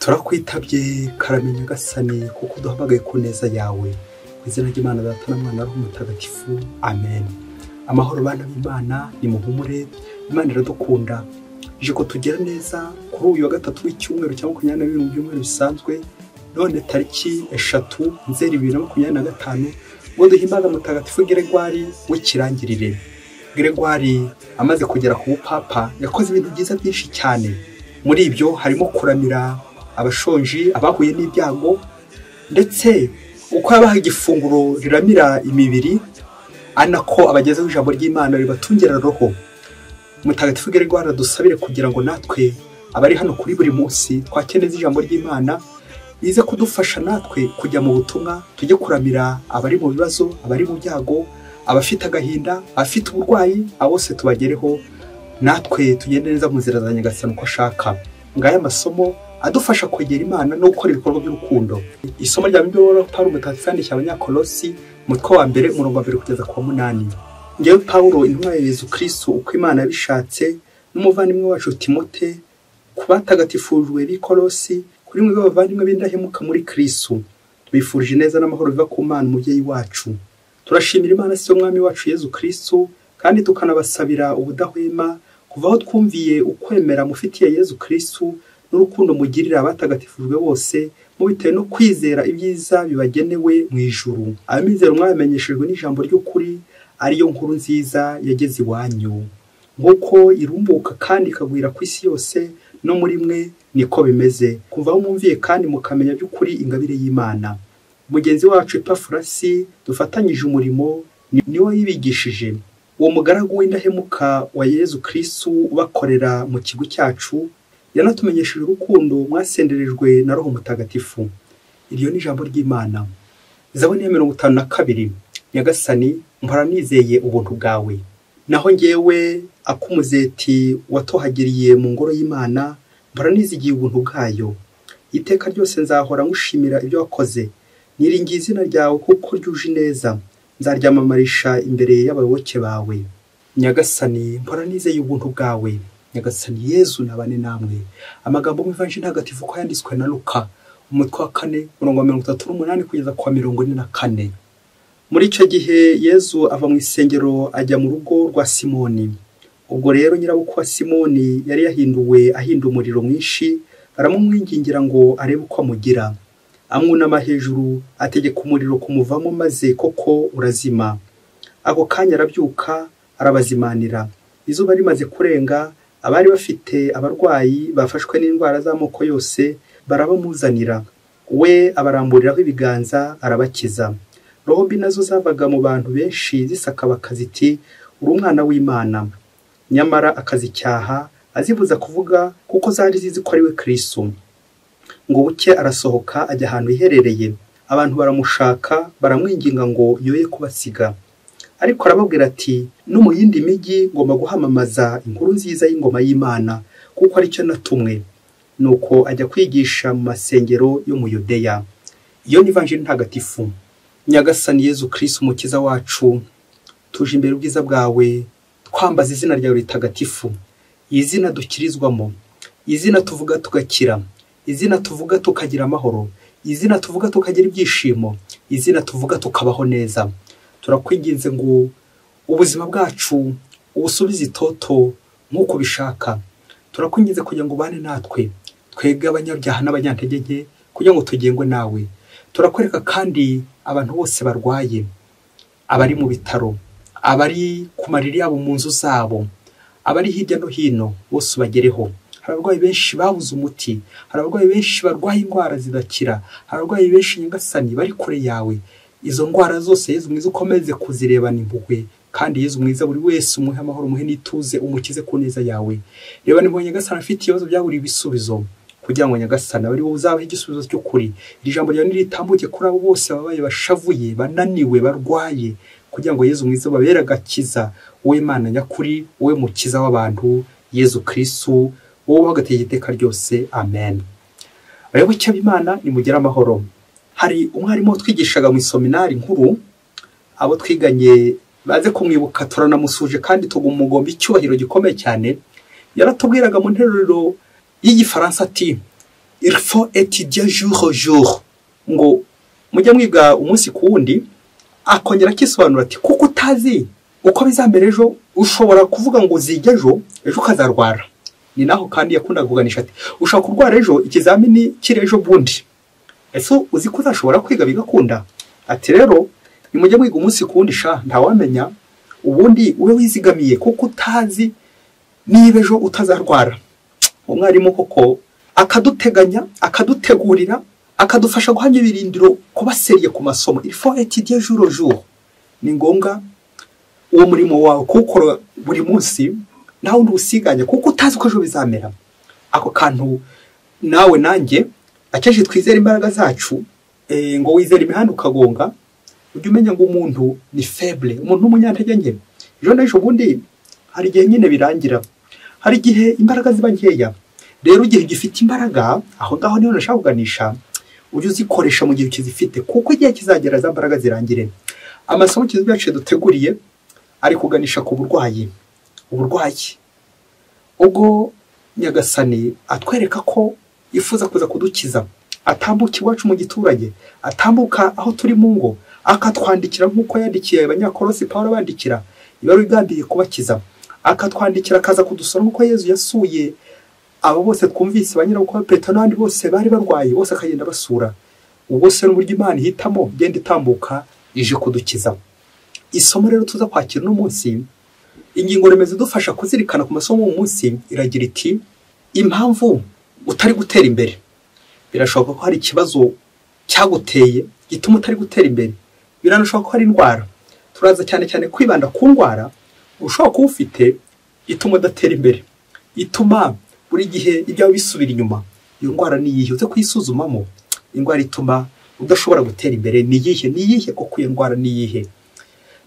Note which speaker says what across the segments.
Speaker 1: Turakwitabye karame Nyagasani kuko uduhamagaye ku neza yawe. Mu izina ry'Imana Data na Mwana na Roho Mutagatifu, amen. Amahoro bana b'Imana, nimuhumure, Imana iradukunda. Ije kutugira neza kuri uyu wa gatatu w'icyumweru cya 22 mu byumweru bisanzwe, none tariki 3 Nzeri 2025, ngo duhimbaze Mutagatifu Gregoire w'ikirangirire. Gregoire amaze kugera ku bupapa yakoze ibintu byiza byinshi cyane. Muri ibyo harimo kuramira abashonji, abahuye n'ibyago, ndetse uko yabaha igifunguro riramira imibiri, anako abagezeho ijambo ry'Imana ribatungira roho. Mutagatifu Gregoire adusabire kugira ngo natwe abari hano kuri buri munsi twakeneza ijambo ry'Imana rize kudufasha natwe kujya mu butumwa, tujye kuramira abari mu bibazo, abari mu byago, abafite agahinda, abafite uburwayi, abo bose tubagereho, natwe tugende neza mu nzira za Nyagasani uko ashaka. Ngaya amasomo adufasha kwegera Imana no gukora ibikorwa by'urukundo. Isomo rya Bibiliya Paulo Mutagatifu yandikiye Abanyakolosi, umutwe wa mbere umurongo wa 1 kugeza ku wa 8. Ngewe Paulo intumwa ya Yezu Kristo uko Imana yabishatse n'umuvandimwe wacu Timote, ku batagatifujwe b'i Kolosi, kuri mwe b'abavandimwe b'indahemuka muri Kristo, tubifurije neza n'amahoro biva ku Mana umubyeyi wacu. Turashimira Imana se Umwami wacu Yezu Kristo, kandi tukanabasabira ubudahwema kuva aho twumviye ukwemera mufitiye Yezu Kristo n'urukundo mugirira abatagatifujwe bose, mubitewe no kwizera ibyiza bibagenewe mu ijuru. Amizero mwamenyeshejwe n'ijambo ry'ukuri, ariyo nkuru nziza yageze iwanyu, nk'uko irumbuka kandi ikagwira ku isi yose, no muri mwe niko bimeze, kuva aho mwumviye kandi mukamenya by'ukuri ingabire y'Imana. Mugenzi wacu Epafurasi dufatanyije umurimo niwe yibigishije. Uwo mugaragu w'indahemuka wa Yezu Kristo ubakorera mu kigo cyacu, yanatumenyesheje urukundo mwasenderejwe na Roho Mutagatifu. Iryo ni ijambo ry'Imana. Zaburi ya 52. Nyagasani, mpora nizeye ubuntu bwawe. Naho ngewe akumuzeti watohagiriye mu ngoro y'Imana, mpora nizigiye ubuntu bwayo. Iteka ryose nzahora ngushimira ibyo wakoze. Niringiye izina ryawe kuko ryuje neza, nzaryamamarisha imbere y'abayoboke bawe. Nyagasani, mpora nizeye ubuntu bwawe. Nyagasani Yezu nabane namwe. Amagambo mu Ivanjiri Ntagatifu uko yanditswe na Luka, umutwe wa 4 umurongo wa 38 kugeza ku wa 44. Muri icyo gihe Yezu ava mu isengero ajya mu rugo rwa Simoni. Ubwo rero nyirabukwe wa Simoni yari yahinduwe ahinda umuriro mwinshi, baramumwingingira ngo arebe uko amugira. Amwunama hejuru ategeka umuriro kumuvamo, maze koko urazima. Ako kanya arabyuka arabazimanira. Izuba rimaze kurenga, abari bafite abarwayi bafashwe n'indwara z'amoko yose barabamuzanira, we abaramburiraho ibiganza arabakiza. Roho mbi nazo zavaga mu bantu benshi zisakabaka ziti, uri umwana w'Imana. Nyamara akazicyaha azibuza kuvuga, kuko zari zizi ko ari we Kristo. Ngo buke arasohoka ajya ahantu hiherereye, abantu baramushaka baramwinginga ngo yoye kubasiga. Ariko arababwira ati, no mu yindi mijyi ngomba guhamamaza inkuru nziza y'ingoma y'Imana, kuko aricyo natumwe. Nuko ajya kwigisha mu masengero yo mu Yudeya. Iyo ni Ivanjiri Ntagatifu. Nyagasani Yezu Kristo umukiza wacu, tuje imbere ubwiza bwawe, twambaza izina ryawe ritagatifu, izina dukirizwamo, izina tuvuga tugakira, izina tuvuga tukagira amahoro, izina tuvuga tukagira ibyishimo, izina tuvuga tukabaho neza. Turakwinginze ngo ubuzima bwacu ubusubize itoto nk'uko bishaka. Turakwinginze kugira ngo ubane natwe, twebwe abanyabyaha n'abanyantege nke, kugira ngo tugengwe nawe. Turakwereka kandi abantu bose barwaye, abari mu bitaro, abari ku mariri yabo mu nzu zabo, abari hirya no hino, bose ubagereho. Hari abarwayi benshi babuze umuti, hari abarwayi benshi barwaye indwara zidakira, hari abarwayi benshi Nyagasani bari kure yawe. Izo ndwara zose Yezu mwiza ukomeze kuzirebana impuhwe, kandi Yezu mwiza buri wese umuhe amahoro, umuhe n'ituze, umukize ku neza yawe. Reba nimba Nyagasani afite ibibazo byaburiye ibisubizo, kugira ngo Nyagasani abe ari wowe uzabaha igisubizo cy'ukuri. Iri jambo ryawe niritambuke kuri abo bose babaye bashavuye, bananiwe, barwaye, kugira ngo Yezu mwiza babere agakiza. Wowe Mana nyakuri, wowe mukiza w'abantu, Yezu Kristo, wowe uhagateye iteka ryose. Amen. Abayoboke b'Imana, nimugire amahoro. Hari umwarimu twigishaga mu iseminari nkuru, abo twiganye baze kumwibuka, turanamusuje kandi tugumugomba icyubahiro gikomeye cyane. Yaratubwiraga mu nteruro y'igifaransa ati, Il faut étudier jour au jour, ngo mujye mwiga umunsi ku wundi. Akongera akisobanura ati kuko utazi uko bizamera ejo, ushobora kuvuga ngo uzige ejo, ejo ukazarwara. Ni naho kandi yakundaga kuganisha ati ushobora kurwara ejo, ikizamini kiri ejo bundi, ese uzi ko uzashobora kwiga bigakunda? Ati rero nimujye mwiga umunsi ku wundi sha, ntawamenya, ubundi ube wizigamiye kuko utazi niba ejo utazarwara. Umwarimu koko akaduteganya, akadutegurira, akadufasha guhamya ibirindiro, kuba sérieux ku masomo. Il faut étudier jour au jour. Ni ngombwa uwo murimo wawe kuwukora buri munsi, nta wundi uwusiganya, kuko utazi uko ejo bizamera. Ako kantu nawe nanjye akenshi twizera imbaraga zacu, ngo wizere imihanda ukagonga. Ujye umenya ngo umuntu ni faible, umuntu n'umunyantege nke. Ejo n'ejo bundi hari igihe nyine birangira, hari igihe imbaraga ziba nkeya. Rero igihe gifite imbaraga, aho ngaho niho nashaka kuganisha, ujye uzikoresha mu gihe ukizifite, kuko igihe kizagera za mbaraga zirangire. Amasomo Kiliziya yacu duteguriye ari kuganisha ku burwayi. Uburwayi ubwo Nyagasani atwereka ko yifuza kuza kudukiza, atambuka iwacu mu giturage, atambuka aho turi mu ngo, akatwandikira nk'uko yandikiye Abanyakolosi, Pawulo abandikira ibaruwa igambiriye kubakiza, akatwandikira akaza kudusura nk'uko Yezu yasuye abo bose twumvise, ba nyirabukwe Petero n'abandi bose bari barwaye, bose akagenda basura. Ubwo se n'uburyo Imana ihitamo igenda itambuka ije kudukiza. Isomo rero tuza kwakira uno munsi, ingingo remezo idufasha kuzirikana ku masomo uwo munsi iragira iti: impamvu utari gutera imbere. Birashoboka ko hari ikibazo cyaguteye gituma utari gutera imbere, biranashoboka ko hari indwara. Turaza cyane cyane kwibanda ku ndwara ushobora kuba ufite ituma udatera imbere, ituma buri gihe ibyawe bisubira inyuma. Iyo ndwara ni iyihe? Uze kuyisuzumamo. Indwara ituma udashobora gutera imbere ni iyihe? Ni iyihe koko? Iyo ndwara ni iyihe?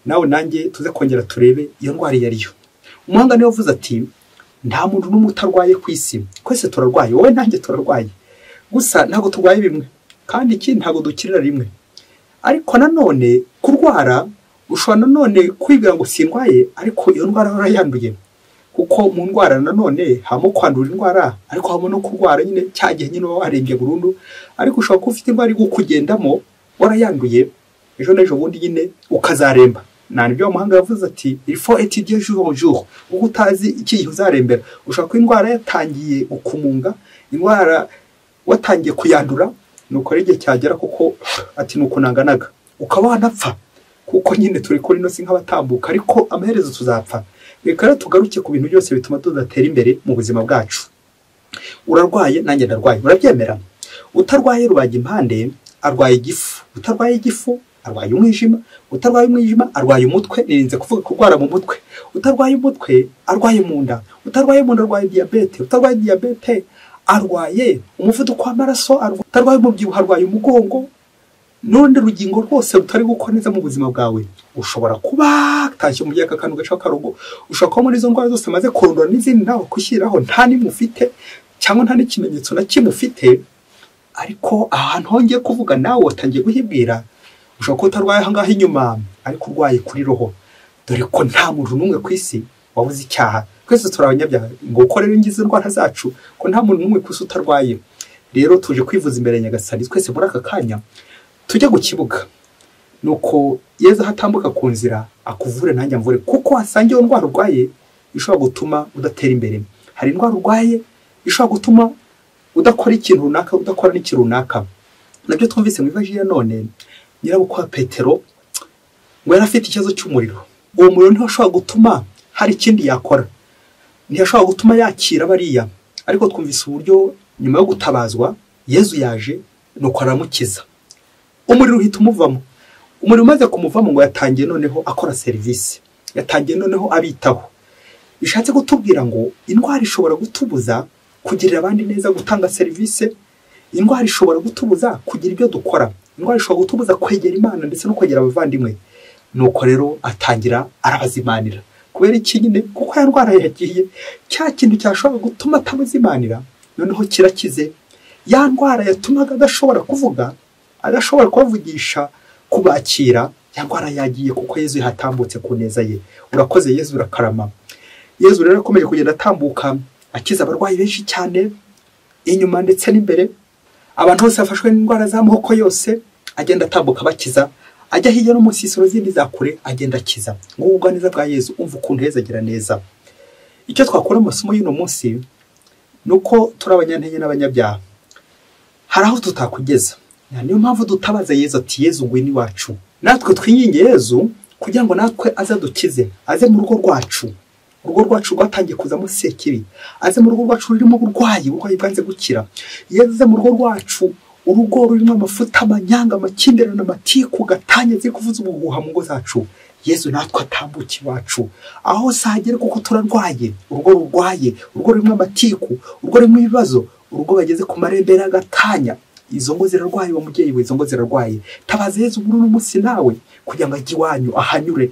Speaker 1: Nawe nanjye tuze kongera turebe iyo ndwara iyo ariyo. Umuhanga niwe wavuze ati nta muntu n'umwe utarwaye ku isi, twese turarwaye, wowe nanjye turarwaye, gusa ntabwo turwaye bimwe, kandi ikindi ntabwo dukirira rimwe. Ariko nanone kurwara ushobora nanone kwibwira ngo sindwaye, ariko iyo ndwara warayanduye, kuko mu ndwara nanone habamo kwandura indwara, ariko habamo no kurwara nyine cya gihe nyine uba warembye burundu. Ariko ushobora kuba ufite indwara iri kukugendamo warayanduye, ejo n'ejo bundi nyine ukazaremba. Nta nibyo umuhanga yavuze ati il faut étudier jour au jour, kuko utazi iki gihe uzarembera. Ushobora kuba indwara yatangiye gukumunga, indwara watangiye kuyandura, nuko ari igihe cyagera kuko ati nuko nanganaga, ukaba wanapfa, kuko nyine turi kuri ino si nk'abatambuka, ariko amaherezo tuzapfa. Reka rero tugaruke ku bintu byose bituma tudatera imbere mu buzima bwacu. Urarwaye, nanjye ndarwaye, murabyemera? Utarwaye rubaga impande arwaye igifu, utarwaye igifu arwaye umwijima, utarwaye umwijima arwaye umutwe, nirinze kuvuga kurwara mu mutwe, utarwaye umutwe arwaye mu nda, utarwaye mu nda arwaye diyabete, utarwaye diyabete arwaye umuvuduko w'amaraso, utarwaye umubyibuho arwaye umugongo, n'urundi rugingo rwose rutari gukora neza mu buzima bwawe. Ushobora kuba tashye mu byaka kantu gaca karogo, ushobora kuba muri izo ndwara zose maze kurondora n'izindi nawe kushyiraho nta nimwe ufite cyangwa nta n'ikimenyetso na kimwe ufite, ariko ahantu hongeye kuvuga nawe watangiye guhibwira. Ushobora kuba utarwaye aha ngaha inyuma, ariko urwaye kuri roho, dore ko nta muntu n'umwe ku isi wabuze icyaha, twese turi abanyabyaha. Ngo uko rero ngize indwara zacu, ko nta muntu n'umwe ku isi utarwaye. Rero tuje kwivuza imbere ya Nyagasani twese muri aka kanya, tujye ku kibuga, nuko Yezu ahatambuka ku nzira akuvure nanjye amvure, kuko wasanga iyo ndwara urwaye ishobora gutuma udatera imbere. Hari indwara urwaye ishobora gutuma udakora ikintu runaka, udakora n'ikintu runaka. Nabyo twumvise mu ivanjiri ya none, nyirabukwe wa Petero ngo yari afite ikibazo cy'umuriro. Uwo muriro ntiwashobora gutuma hari ikindi yakora, ntiyashobora gutuma yakira bariya, ariko twumvise uburyo nyuma yo gutabazwa Yezu yaje nuko aramukiza, umuriro uhita umuvamo. Umuriro umaze kumuvamo ngo yatangiye noneho akora serivisi, yatangiye noneho abitaho. Bishatse kutubwira ngo indwara ishobora gutubuza kugirira abandi neza, gutanga serivisi. Indwara ishobora gutubuza kugira ibyo dukora, indwara ishobora gutubuza kwegera Imana ndetse no kwegera abavandimwe. Nuko rero atangira arabazimanira. Kubera iki nyine? Kuko ya ndwara yagiye, cya kintu cyashobora gutuma atabazimanira noneho kirakize. Ya ndwara yatumaga adashobora kuvuga, adashobora kubavugisha, kubakira, ya ndwara yagiye, kuko Yezu yahatambutse ku neza ye. Urakoze Yezu, urakarama. Yezu rero akomeje kugenda atambuka akiza abarwayi benshi cyane, inyuma ndetse n'imbere. Abantu bose bafashwe n'indwara z'amoko yose agenda atambuka bakiza, ajya hirya no mu nsisiro zindi za kure agenda akiza. Ngo ubugwaneza bwa Yezu, umva ukuntu Yezu agira neza. Icyo twakura mu masomo y'uno munsi ni uko turi abanyantege n'abanyabyaha, hari aho tutakugeza. Niyo mpamvu dutabaza Yezu ati Yezu ngwino iwacu, natwe twinginge Yezu kugira ngo natwe azadukize, aze mu rugo rwacu. Urugo rwacu rwatangiye kuzamo sekibi, aze mu rugo rwacu rurimo uburwayi, uburwayi bwanze gukira. Yezu aze mu rugo rwacu, urugo rurimo amafuta, amanyanga, amakimbirane, amatiku, gatanya ziri kuvuza ubuhuha mu ngo zacu. Yezu natwe atambuke iwacu, aho sahagere kuko turarwaye, urugo rurwaye, urugo rurimo amatiku, urugo rurimo ibibazo, urugo bageze ku marembera gatanya. Izo ngo zirarwaye wa mubyeyi we, izo ngo zirarwaye. Tabaza Yezu muri uno munsi nawe kugira ngo ajye iwanyu ahanyure.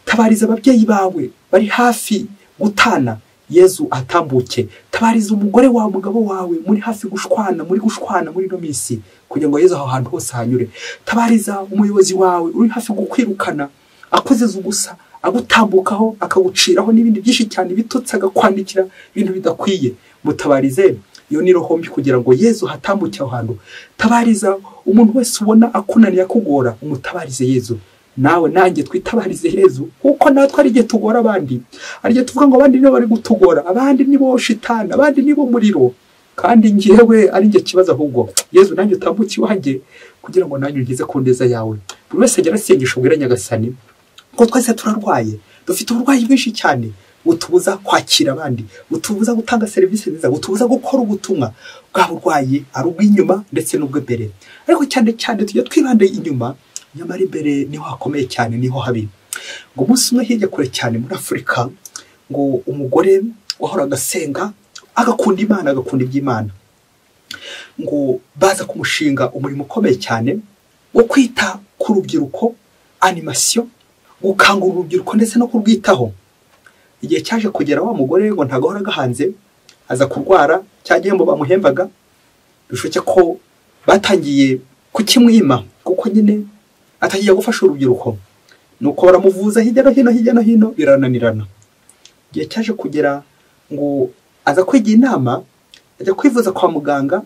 Speaker 1: Tabariza ababyeyi bawe bari hafi gutana, Yezu atambuke. Tabariza umugore wawe, umugabo wawe muri hafi gushwana, muri gushwana muri ino minsi, kugira ngo Yezu aho hantu hose ahanyure. Tabariza umuyobozi wawe uri hafi gukwirukana, akozeza ubusa, agutambukaho, akaguciraho n'ibindi byinshi cyane bitutse, agakwandikira ibintu bidakwiye. Mutabarize, iyo ni roho mbi, kugira ngo Yezu hatambuke aho hantu. Tabariza umuntu wese ubona akunaniye akugora, umutabarize Yezu. Nawe nanjye twitabarize Yezu, kuko natwe ari igihe tugora abandi, ari igihe tuvuga ngo abandi nibo bari gutugora, abandi nibo shitani, abandi nibo muriro, kandi njyewe ari njye kibazo. Ahubwo Yezu nanjye utambuke iwanjye kugira ngo nanjye ugeze ku neza yawe. Buri wese agira asengesho bwira Nyagasani, kuko twese turarwaye, dufite uburwayi bwinshi cyane butubuza kwakira abandi, butubuza gutanga serivisi nziza, butubuza gukora ubutumwa. Bwa burwayi ari ubw'inyuma ndetse n'ubw'imbere, ariko cyane cyane tujya twibanda inyuma, nyamara imbere niho hakomeye cyane, niho habi. Ngo umunsi umwe hirya kure cyane muri Afurika, ngo umugore wahoraga asenga, agakunda Imana, agakunda iby'Imana, ngo baza kumushinga umurimo ukomeye cyane wo kwita ku rubyiruko, animation, gukangurira urubyiruko ndetse no kurwitaho. Igihe cyaje kugera wa mugore ngo ntago ahoraga hanze, aza kurwara, cya gihembo bamuhembaga bishoke ko batangiye kukimwima, kuko nyine atangiye gufasha urubyiruko. Nuko baramuvuza hirya no hino, hirya no hino, birananirana. Igihe cyaje kugera ngo aza kwigira inama, ajya kwivuza kwa muganga,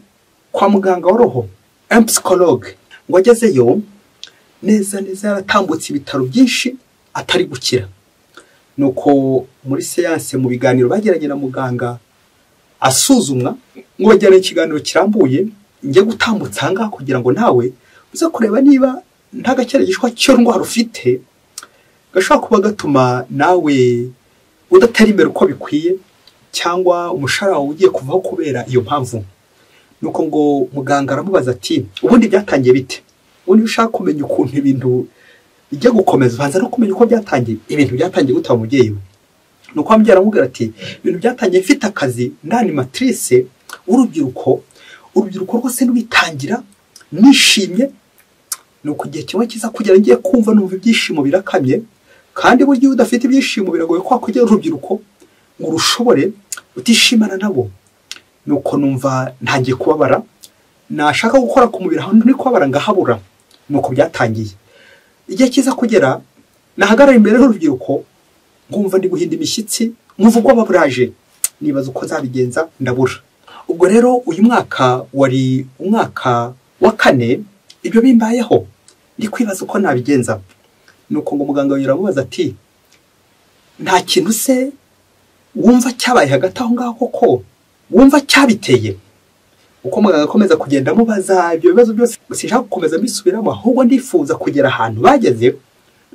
Speaker 1: kwa muganga wa roho, un psychologue. Ngo agezeyo neza neza yaratambutse ibitaro byinshi atari gukira. Nuko muri séance, mu biganiro bagiranye na muganga asuzumwa, ngo bagirane ikiganiro kirambuye, njye gutambutsa aha ngaha kugira ngo nawe uze kureba niba nta gakeragishwa cy'iyo ndwara ufite gashobora kuba gatuma nawe udatera imbere uko bikwiye, cyangwa umushahara wawe ugiye kuvaho kubera iyo mpamvu. Nuko ngo muganga aramubaza ati ubundi byatangiye bite? Ubundi ushaka kumenya ukuntu ibintu bijya gukomeza, ubanza no kumenya uko byatangiye. Ibintu byatangiye gute wa mubyeyi we? Nuko amubwira, aramubwira ati ibintu byatangiye mfite akazi nd'animatrice urubyiruko, urubyiruko rwose nwitangira nishimye. Nuko igihe kimwe kiza kugera ngiye kumva numva ibyishimo birakamye, kandi burya iyo udafite ibyishimo biragoye ko wakwegera urubyiruko ngo urushobore utishimana nabo. Nuko numva ntangiye kubabara, nashaka gukora ku mubiri aho ndi kubabara ngahabura. Nuko byatangiye. Igihe kiza kugera nahagarara imbere y'urubyiruko nkumva ndi guhinda imishyitsi, nkumva ubwoba buraje, nibaza uko nzabigenza ndabura. Ubwo rero uyu mwaka wari umwaka wa 4 ibyo bimbayeho, ndi kwibaza uko nabigenza. Nuko ngo muganga yaramubaza ati nta kintu se wumva cyabaye hagati aho ngaho koko wumva cyabiteye? Uko muganga akomeza kugenda amubaza ibyo bibazo byose, sinshaka gukomeza mbisubiramo, ahubwo ndifuza kugera ahantu bageze.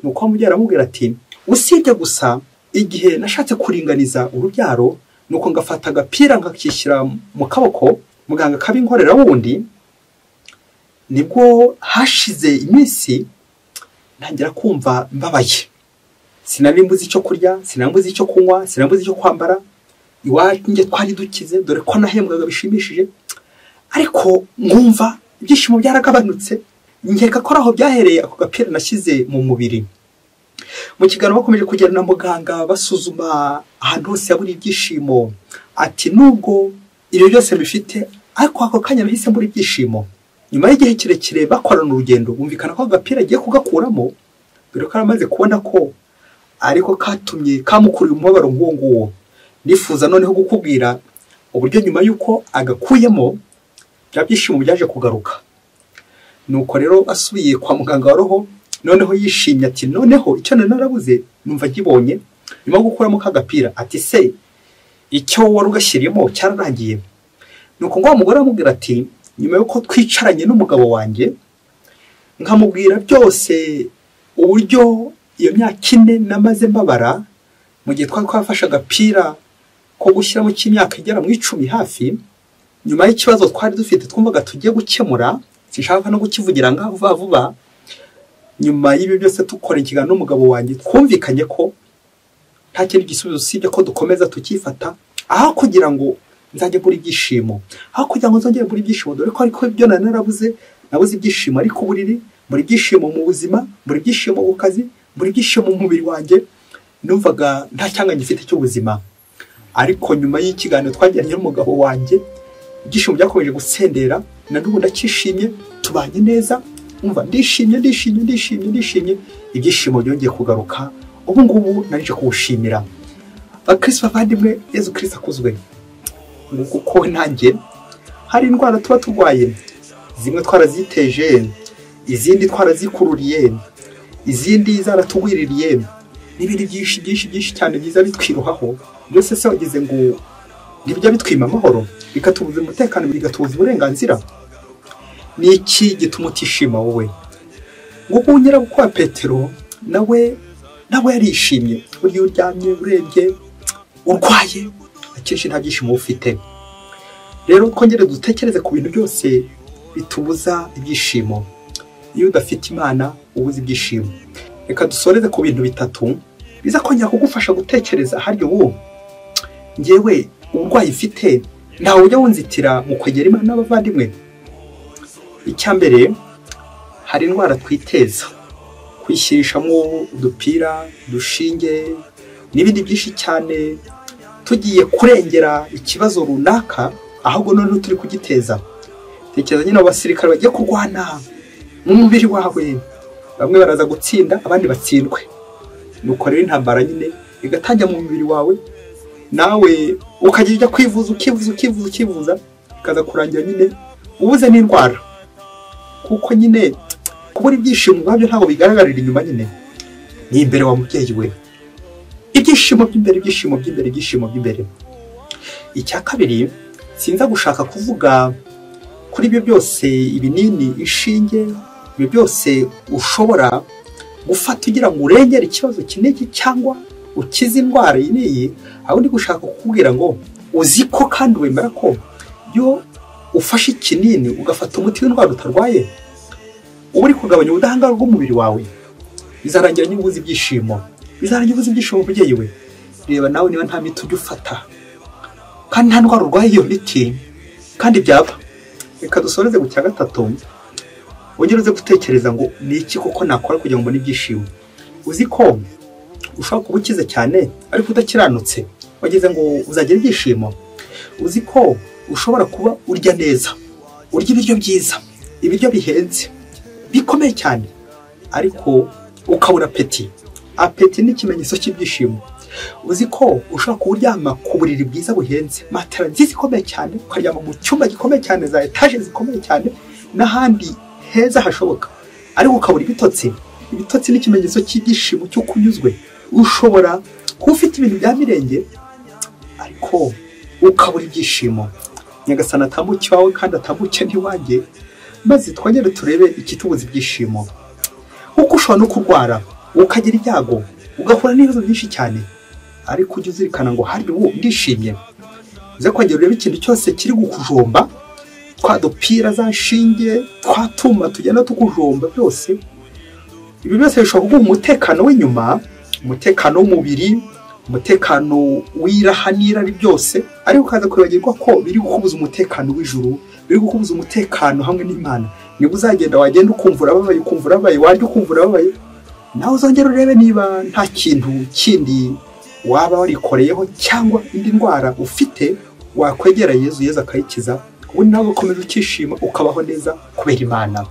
Speaker 1: Nuko amubwira, aramubwira ati usibye gusa igihe nashatse kuringaniza urubyaro, nuko ngafata agapira ngakishyira mu kaboko, muganga akabinkorera wundi, nibwo hashize iminsi ntangira kumva mbabaye. Sinari mbuze icyo kurya, sinari mbuze icyo kunywa, sinari mbuze icyo kwambara, iwanjye twari dukize, dore ko nahembwaga bishimishije, ariko nkumva ibyishimo byaragabanutse. Nkeka ko aho byahereye ako gapira nashyize mu mubiri. Mu kiganiro bakomeje kugera na muganga basuzuma ahantu hose yaburiye ibyishimo, ati nubwo ibyo byose bifite, ariko ako kanya nahise mbura ibyishimo. Nyuma y'igihe kirekire bakorana urugendo, bumvikana ko agapira agiye kugakuramo, dore ko aramaze kubona ko ariko katumye kamukuriye umubabaro nk'uwo nguwo. Nifuza noneho gukubwira uburyo nyuma y'uko agakuyemo Bya byishimo byaje kugaruka. Nuko rero asubiye kwa muganga wa roho, noneho yishimye ati noneho icyo nari narabuze numva nkibonye. Nyuma yo gukuramo kagapira ati se icyo wari ugashyiriyemo cyararangiye. Nuko ngo wa mugore aramubwira ati nyuma yuko twicaranye n'umugabo wanjye nkamubwira byose uburyo iyo myaka 4 namaze mbabara mu gihe twari twafashe agapira ko gushyiramo cy'imyaka igera mu 10 hafi, nyuma y'ikibazo twari dufite twumvaga tugiye gukemura, sinshaka no kukivugira ngaho vuba vuba. Nyuma y'ibyo byose tukora ikiganiro n'umugabo wanjye twumvikanye ko nta kindi gisubizo usibye ko dukomeza tukifata, aho kugira ngo nzajye mbura ibyishimo, aho kugira ngo nzongere mbura ibyishimo, dore ko ariko ibyo nari narabuze, nabuze ibyishimo ariko uburiri, mbura ibyishimo mu buzima, mbura ibyishimo mu kazi, mbura ibyishimo mu mubiri wanjye, numvaga nta cyanga ngifite cy'ubuzima. Ariko nyuma y'ikiganiro twagiranye n'umugabo wanjye, ibyishimo byakomeje gusendera, na n'ubu ndacyishimye, tubanye neza, umva ndishimye ndishimye ndishimye ndishimye, ibyishimo byongeye kugaruka. Ubu ngubu narije kuwushimira. Bakristo bavandimwe, Yezu Kristo akuzwe. Kuko nanjye hari indwara tuba turwaye, zimwe twaraziteje, izindi twarazikururiye, izindi zaratugwiririye, n'ibindi byinshi byinshi byinshi cyane byiza bitwirohaho. Byose se wagize ngo ntibijya bitwima amahoro, bikatubuza umutekano, bigatubuza uburenganzira? Ni iki gituma utishima wowe? Ngo nyirabukwe wa Petero nawe yarishimye. Burya uryamye urebye urwaye akenshi nta byishimo ufite. Rero twongere dutekereze ku bintu byose bitubuza ibyishimo. Iyo udafite Imana ubuze ibyishimo. Reka dusoreze ku bintu bitatu biza kongera kugufasha gutekereza haryo ubu ngewe uburwayi mfite ntawe ujya wunzitira mu kwegera Imana n'abavandimwe. Icya mbere, hari indwara twiteza, kwishyirishamo udupira, udushinge n'ibindi byinshi cyane, tugiye kurengera ikibazo runaka ahubwo noneho turi kugiteza. Tekereza nyine abasirikare bagiye kurwana mu mubiri wawe, bamwe baraza gutsinda abandi batsindwe. Nuko rero intambara nyine igatangira mu mubiri wawe, nawe ukajya ujya kwivuza ukivuza ukivuza ukivuza, ikaza kurangira nyine ubuze n'indwara. Kuko nyine kubura ibyishimo ubwabyo ntabwo bigaragarira inyuma nyine, ni imbere wa mubyeyi we. Ibyishimo by'imbere, ibyishimo by'imbere, ibyishimo by'imbere. Icya kabiri, sinza gushaka kuvuga kuri ibyo byose, ibinini, inshinge, ibyo byose ushobora gufata ugira ngo urengere ikibazo kiniki cyangwa ukize indwara iyi n'iyi, aho ndi gushaka kukubwira ngo uzi ko kandi wemera ko iyo ufashe ikinini ugafata umuti w'indwara utarwaye, uba uri kugabanya ubudahangarwa bw'umubiri wawe, bizarangira nyine ubuze ibyishimo, bizarangira ubuze ibyishimo mubyeyi we. Reba nawe niba nta miti ujya ufata kandi nta ndwara urwaye iyo miti kandi byaba. Reka dusoreze ku cya gatatu, wongere uze gutekereza ngo ni iki koko nakora kugira ngo mbone ibyishimo. Uzi ko ushobora kuba ukize cyane ariko udakiranutse, wagize ngo uzagira ibyishimo. Uzi ko ushobora kuba urya neza, urya ibiryo byiza, ibiryo bihenze bikomeye cyane, ariko ukabura apeti. Apeti ni ikimenyetso cy'ibyishimo. Uzi ko ushobora kuba uryama ku buriri bwiza buhenze, matera nziza ikomeye cyane, ukaryama mu cyumba gikomeye cyane, za etaje zikomeye cyane n'ahandi heza hashoboka, ariko ukabura ibitotsi. Ibitotsi ni ikimenyetso cy'ibyishimo cy'uko unyuzwe. Ushobora kuba ufite ibintu bya mirenge ariko ukabura ibyishimo. Nyagasani atambuke iwawe kandi atambuke n'iwanjye, maze twongere turebe ikitubuza ibyishimo. Kuko ushobora no kurwara ukagira ibyago, ugahura n'ibibazo byinshi cyane, ariko ujye uzirikana ngo hari ubu ndishimye. Uze kongera urebe ikintu cyose kiri gukujomba, twa dupira, za nshinge, twa tuma tugenda tukujomba byose. Ibi byose bishobora kuguha umutekano w'inyuma, umutekano w'umubiri, umutekano w'iraha n'irari byose, ariko ukaza kwibagirwa ko biri gukubuza umutekano w'ijuru, biri gukubuza umutekano hamwe n'Imana. Niba uzagenda wagenda ukumva urababaye, ukumva urababaye, warya ukumva urababaye, nawe uzongera urebe niba nta kintu kindi waba warikoreyeho cyangwa indi ndwara ufite, wakwegera Yezu, Yezu akayikiza, ubundi nawe ugakomeza ukishima ukabaho neza kubera Imana.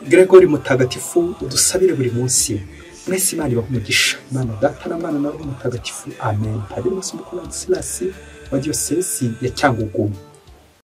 Speaker 1: Gregori Mutagatifu, udusabire buri munsi. Mwese Imana ibahe umugisha. Imana Data na Mwana na Roho Mutagatifu. Amen. Padiri Masumbuko Ladislas wa Diyosezi ya Cyangugu.